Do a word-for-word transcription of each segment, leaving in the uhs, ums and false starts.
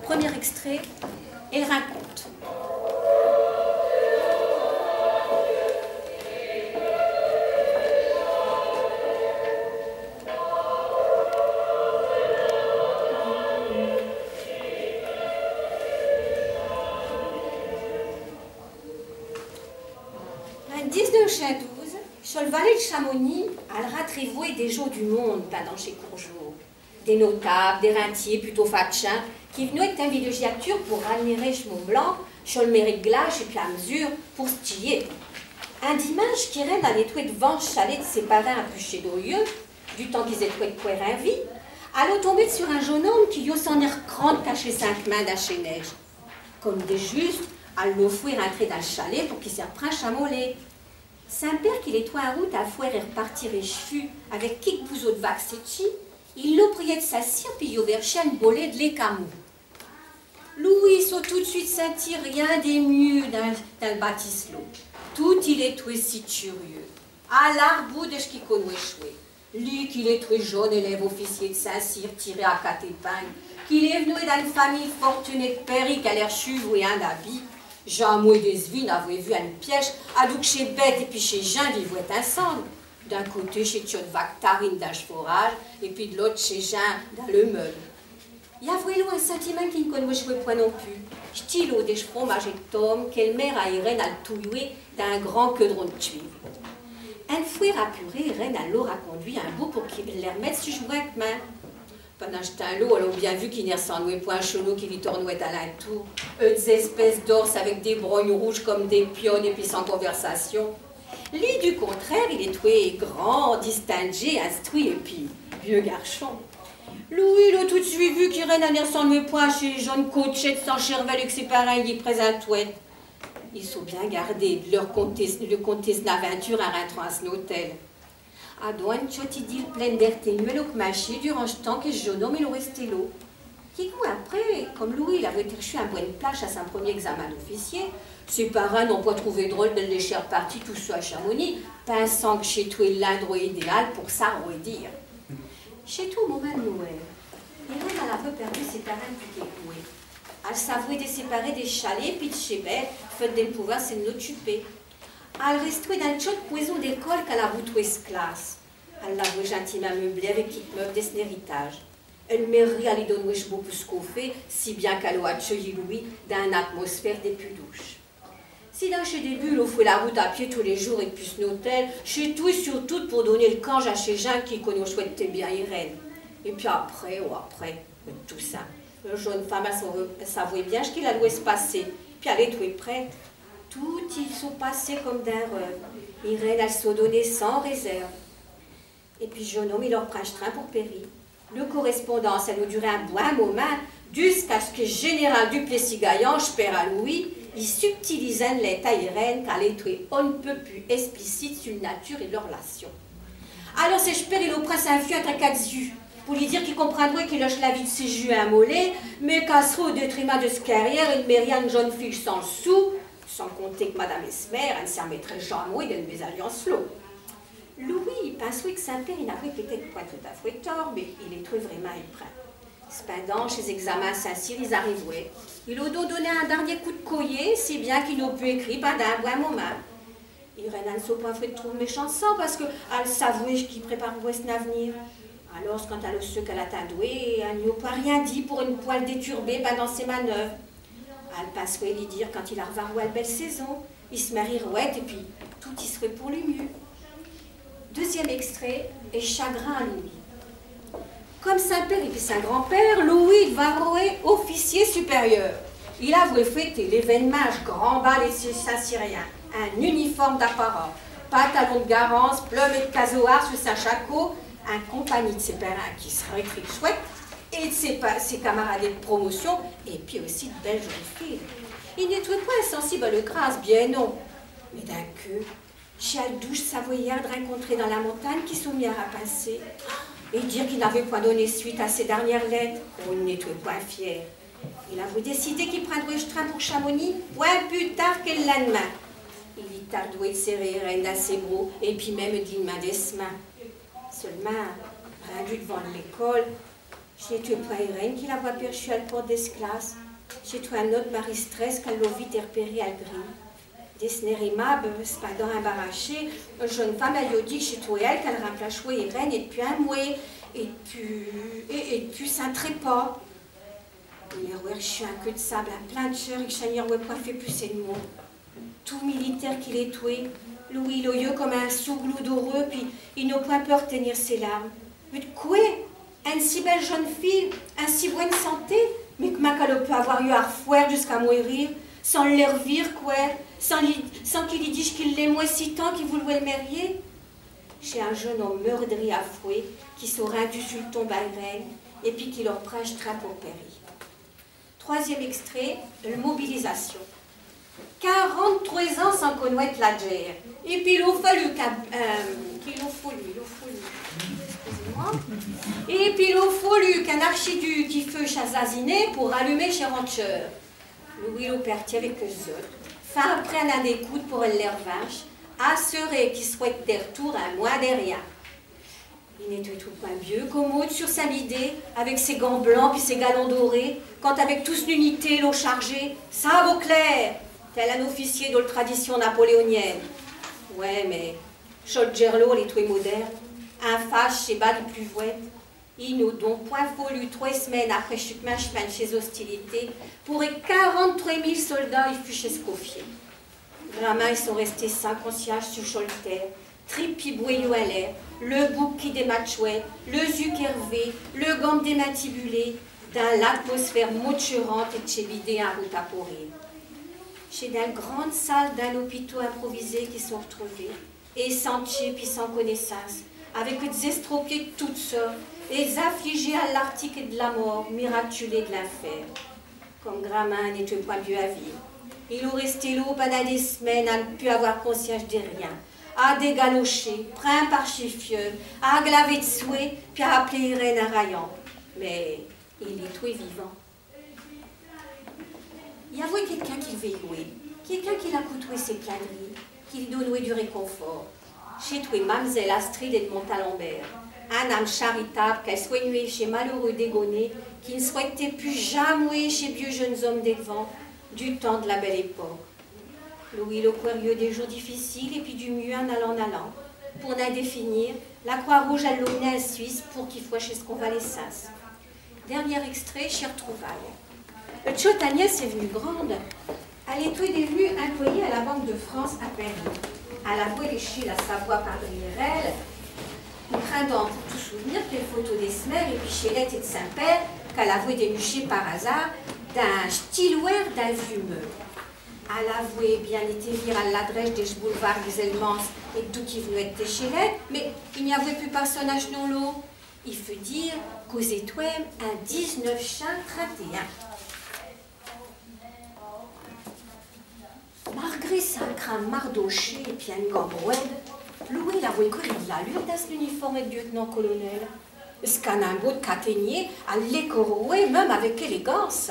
Premier extrait, El rinconte. In dix-neuf chint douze, su l' vallée d' Chamonix, al rintrot des gins du monde pindant chés courts jours. Des notables, des rentiers putôt fatchants, qui v'nottent in villégiature pour admirer ch' Mont Blanc, su l' mérite glache, et pis à mesure pour s' tchiller. Un diminche, qu'Irène al étot d'vant ch' chalet d' ses parints à Puchet-d'Oyeux, du temps qu'is étotent cor in vie, al ot tombot su un jonne homme qui iot s'n air crante caché sins mains dins chés neiges. Comme des justes, al l'ot foué rintrer dins ch' chalet pour qu'i s'arprinche à moler. Sin père, qu'il étot in route à foaire et r'partir éch'fu avec quéques bouseaux d' vaque sétchis, i l'ot prié d' s'insire, pis i iot verché eune bolée d' lait camou. Louis, i s'ot tout d' suite sinti rien des miux dins, dins l' bâtisse-lo. Tout il étot si curieux. À l'arbout de ch' qu'i connochot. Li, qu'il étot jonne élève officier d' Saint-Cyr, tiré à quate épingles, qu'il v'not d'eune famille fortunée d' Pairie, qu'al air chuvre et in habit, jamais de s' vie i n'avot vu eune pièche, adon qu' chés bêtes et pis chés gins vivotent insambe. D'un côté, chés tiotes vaques tarinent dins ch' forage, et pis d' l'aute, chés gins dins l' meule. I avot là un sintimint qu'i n' connochot point non pus. Ch'étot l' odeur d' fromache et d' tome que l' mère à Irène al touyot dins un grand queudron d' chuivre. Eune foaire apurée, Irène al l'ot raconduit un bout pour qu'i l' ermette su ch' brin d' chemin. Pindant ch' temps-lo, al a bien vu qu'i n' ressannoit point à ch' lot qui li tornoit à l'intour. Euh, des espèces d'orses avec des brognes rouges comme des pionnes et pis sans conversation. Li, du contraire, il étoit grand, distingué, instruit et pis bieu garchon. Louis, il a tout d' suite vu qu'Irène al ressannoit point à chés jonnes cotchettes sans chervelle que ses parints li présintotent. I s'ot bien gardés d' leu conter, leu conter s'n avinture in rintrant à s'n hôtel. Adon, eune tiote idille pleine d'air ténu al a comminché durant ch' temps que ch' jonne homme il a resté lo. Quéques mois après, comme Louis il avot r'chu eune bonne plache à sin premier examen d'officier, ses parints n'ont point trouvé drôle de l' laicher parti tout seu à Chamonix, pinsant qu' ch'étoit l'indrot idéal pour s'arrodir. Ch'étoit au momint d' Noël. Irène al avot perdu ses parints d'pus quéques mois. Al s'avoait déséparée de ch' chalet pis d' chés bêtes, feute de n' pouvoir s'in occuper. Al restoait dins l' tiote maison d'école qu'al avot trouvée s' classe. Al l'avot gentimint meublée avec quéques meubes de s'n héritage. El mairie al li donnoait beaucoup ch' qu'al feot, si bien qu'al a accueilli Louis dins eune atmosphère des pus douches. Si dins chés débuts, al a foait l' route à pied tous les jours et d'pus s'n hôtel, ch'étoait surtout pour donner l' cange à chés gins qui connochoaient bien Irène. Et pis après, oh, après, euh, tout ça. L' jonne femme, al s'avoait bien ch' qu'il alloait s' passer. Pis al étoait prête. Tout i s'ot passé comme dins un reuve. Irène, al s'ot donnée sans réserve. Et pis ch' jonne homme, il a repris ch' train pour Pairie. Leu correspondance, al a duré un bon momint, jusqu'à ch' que ch' général Duplessis-Gaillan, ch' père à Louis, i subtilise eune lette à Irène qu'al étoait on n' peut pus explicite su l' nature de leus r'lation. Alors ch'est ch' père, il a pris sin fiu intre quate yux, pour li dire qu'i comprindroait qu'il laiche l' vie d' ses jeux immoler, mais qu'al s'roait au détriment de s' carrière et d' marier eune jonne fille sans sou, sans compter qu' madame ech mère, al n' s'ermettroait jamais d'eune mésalliance lo. Louis, i pinsoait qu' sin père i n'avoait p't-ête point tout à fait tort, mais il étoait vraimint épris. Cepindant, chés examens à Saint-Cyr, is arrivoaient. Il a donc donné un dernier coup d' coyet, si bien qu'i n'a pus écrit pindant un bon momint. Irène, al n' s'ot point faite trop méchante, parce que al savoait ch' qui préparoait s'n avenir. Alors, quand al a su qu' al attindoait, al n'a point rien dit pour n' point l' déturber pindant ses manœuvres. Al pinsoait li dire quand il arvarroait l' belle saison, i s' marieroait, et pis tout i s'roait pour l' miux. Deuxième extrait, El chagrin à Louis. Comme sin père et pis sin grand-père, Louis i deveroait officier supérieur. Il avoait fété l'événemint à ch' grand bal ed chés Saint-Cyriens, in uniforme d'apparat, pantalon d' garance, plume ed casoar su sin chaco, in compagnie d' ses parints qui s' récréchoaient, et d' ses pa-, ses camarades ed promotion, et pis aussi d' belles jonnes filles. I n'étoait point insensibe à leus grâces, bien non. Mais d'un cop, ch'est l' douche Savoyarde rincontrée dins l' montagne qui s'ot mis à rinpinser, et dire qu'i n'avoait point donné suite à ses dernières lettes. Oh, i n'étoait point fier. Il avoait décidé qu'i prindroait ch' train pour Chamonix, point pus tard que l' lind'main. I li tardoait d' serrer Irène dins ses bros, et pis même d' li d'minder s' main. Seulemint, rindu devant l' école, Ch'n'étot point Irène qui l'avoit aperchu à l'porte d'es' classe, ch'étot eune aute maristresse qu'al l'ovot vite erpéré à l'grille. Dès' nerfs aimables, cepindant imbarrassée, el jonne femme al li o dit qu'ch'étot elle qu'al rimplachoait Irène ed pus un mwés, ed pus, et, ed pus sin trépas. I l'eroait r'chu un queue d'sable in plein tcheur et qu'cha n'li eroait point fait pousser d'mot. Tout militaire qu'il étoait, Louis i l'oyot comme un souglou d'heureux, pis i n'ot point peur d'tenir ses larmes. Mais d'qué ? Eune si belle jonne fille, in si bonne santé, mais commint qu'al o pu avoir ieu à l'foaire jusqu'à moérir, sans l'ervir, quoi, sans li, sans qu'i li diche qu'i l'aimoait si tant qu'i vouloait l'marier ? Ch'est un jonne homme meurdri à fouet qui s'o rindu su l'tombe à Irène, et pis qui l'o r'pris à s'train pour péri. Troisième extrait, l'mobilisation. Quarante-trois ans sans connoaite l'gère. Et pis il o fallu qu'un, euh, qu'il o fallu, il o fallu, excusez-moi. Et pis il o fallu qu'un archiduc i feuche azaziné pour rallumer chés rancheurs. Louis i o parti avec eux autes, fin après in a des coutes pour el r'vinche, assuré qu'i s'roait d'r'tour in moins d'rien. I n'étoait point bieu commode su s'lidée, avec ses gants blancs pis ses galons dorés, quand avec tout s'n unité i l'o chargé, sabre au clair, tel un officier de l'tradition napoléonienne. Ouais, mais chol gère-lo, il étoait moderne, in face chés bas du pus vouet. I n'o donc point fallu trois semaines après ch'c'minch'mint d'chés hostilités pour que quarante-trois mille soldats i fuchent escoffiés. Gramint i sont restés sans conscience su chol terre, tripis boyaux à l'air, l'bouque qui dématchoait, l'yux qu'ervait, l'game démantibulée, dins l'atmosphère mouturante ed chés bidets in route à porir. Ch'est dins l'grande salle d'un hôpitot improvisé qu'i s'sont r'trouvés, echantchés pis sans connaissance, avec des estropiés d'toutes sortes, et des affligés à l'artiquer d'la mort, miraculés d'l'infer. Comme gramint n'étoait point bieu à vivre, il o resté lo pindant des semaines à n'pus avoir conscience d'rien, à dégalocher, pris par chés fièvres, à glaver d'souer, pis à appeler Irène in raillant. Mais il étoait vivant. I avouait quéqu'un qu'i l'veilloait, quéqu'un qui l'acoutoait ses plaindris, qui li donnoait du réconfort. Ch'étoait mam'zelle Astrid ed Montalembert, eune âme charitable qu'al soignait chés malheureux dégonés qui n's'roait'tent pus jamais chés bieux jonnes hommes d'vant, du temps d'la belle époque. Louis i o couru des jours difficiles et pis du miux in allant, in allant. Pour n'in définir, la Croix-Rouge al l'o mné in Suisse pour qu'i foche es' convalescence. Dernier extrait, chés r'trouvailles. Ch'tiot Agnès est v'nue grande. Al étoait dev'nue imployée à la Banque de France à Paris. Al avouait laiché la Savoie par drière elle, i prindant pour tout souv'nir quelles photos d'es' mère et pis chés lettes ed sin père qu'al avouait démuchées par hasard dins ch'tiloir d'un viux meuble. Al avouait bin été vir à l'adrèche d'ech' boulevard d'Exelmans et d'd'ù qu'i v'nouait'tent chés lettes, mais i n'y avouait pus personne à ch'nom-lo. I feut dire qu'os étoait in dix-neuf chint trinte et un. Malgré sin crin mardoché et pis eune game roide, Louis i avouait cor d'l'allure dins s'n uniforme ed lieutenant-colonel. S'qu'in imbaud caténier al l'écoroait même avec élégance.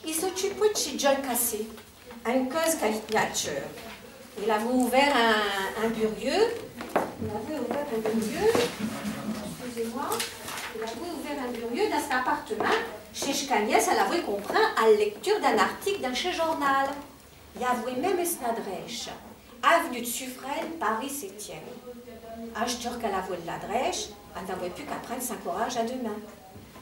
I s'occupoait d'chés gioles cassés, eune cause qu'al li t'niot à tcheur. Il avouait ouvert un, un burieu. Il avouait ouvert un burieu. Excusez-moi. Il avouait ouvert un burieu dins s'n appartemint, ch'est ch'qu'Agnès al avouait comprins à l'lecture d'un article dins ch' journal. I avouait même s'n adrèche. Avenue d'Suffren, Paris septième. Achteure qu'al avouait l'adrèche, al n'avouait pus qu'à prinde sin corache à deux mains.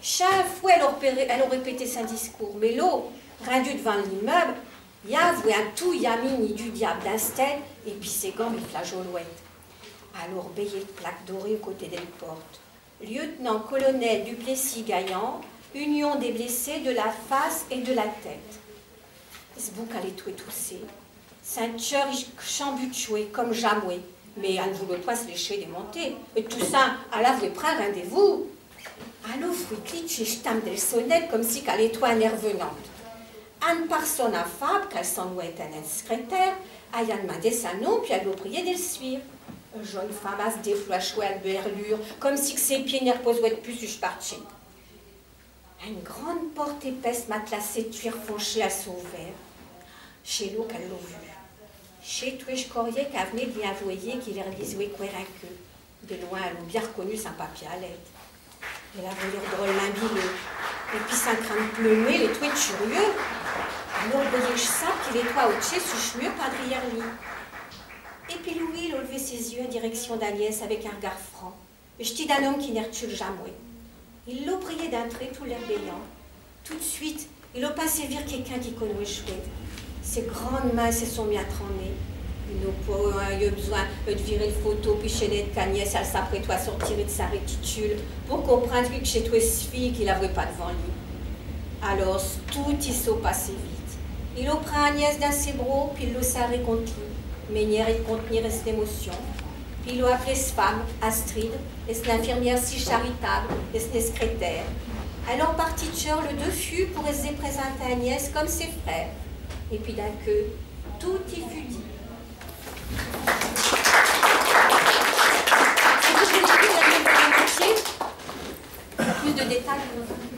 Chinq fos, al o répé-, al o répété sin discours, mais lo, rindu d'vant l'immeuble, i avouait un touyamini du diabe dins s'tête, et pis ses games i flageolloait'tent. Al o r'bayé l'plaque dorée au côté del porte. Lieutenant-colonel Duplessis-Gaillan, Union des blessés de la face et de la tête. S'bouque al étoait tout sec. Sin tcheur i chambutchoait comme jamais, mais al n'vouloait point s'laicher démonter. Et tout sin, al avouait pris rindez-vous. Al o foait clitcher ch'timbe del sonnette comme si qu'al étoait eune irvenante. Eune personne affable, qu'al sannoait ête eune secrétaire, al a d'mandé sin nom, pis al o prié de l'suivre. Eune jonne femme al s'déflochoait à l'berlure, comme si qu'ses pieds n'erposoait'tent pus su ch'partchis. Eune grande porte épaisse, matelassée d'cuir fonché, al s'o ouvert. Ch'est lo qu'al o vu. Ch'étoait ch'courrier qu'al v'noait d'li invoyer, qui l'erlisoait coér un queue. De loin, al o bin r'connu sin papier à lettes. Al avot l'air drôlemint bilé, et pis sans crainte pleumée, il étoait curieux. Alors, i voyot cha qu'il étoait autch'té su ch'mur par drière li. Et pis Louis, il o l'vé ses yux in direction d'Agnès avec un r'gard franc, echti d'un homme qui n'ertchule jamais. Il l'o prié d'intrer tout l'air béant. Tout d'suite, il o pinsé vir quéqu'un qu'i connoéchoait. Ses grandes mains se sont mis à tranner. I n'o point eu besoin ed vir el photo pis ch'nête qu'Agnès al s'apprêtoait à sortir ed sin réticule pour comprinde que ch'étoait s'fille qu'il avot pas d'vant li. Alors, tout i s'o passé vite. Il o pris Agnès dins ses bros, pis i l'o sarrée conte li, manière ed contenir es émotions. Pis i l'o app'lée s'femme, Astrid, et s'ninfirmière si charitable, et s'nescrétaire. Al ont parti d'cheur les deux fius pour ès présinter Agnès comme ses frères. Et pis d'un cop, tout i fut dit. Ch'est tout pour l'moitié. Pus d'détails.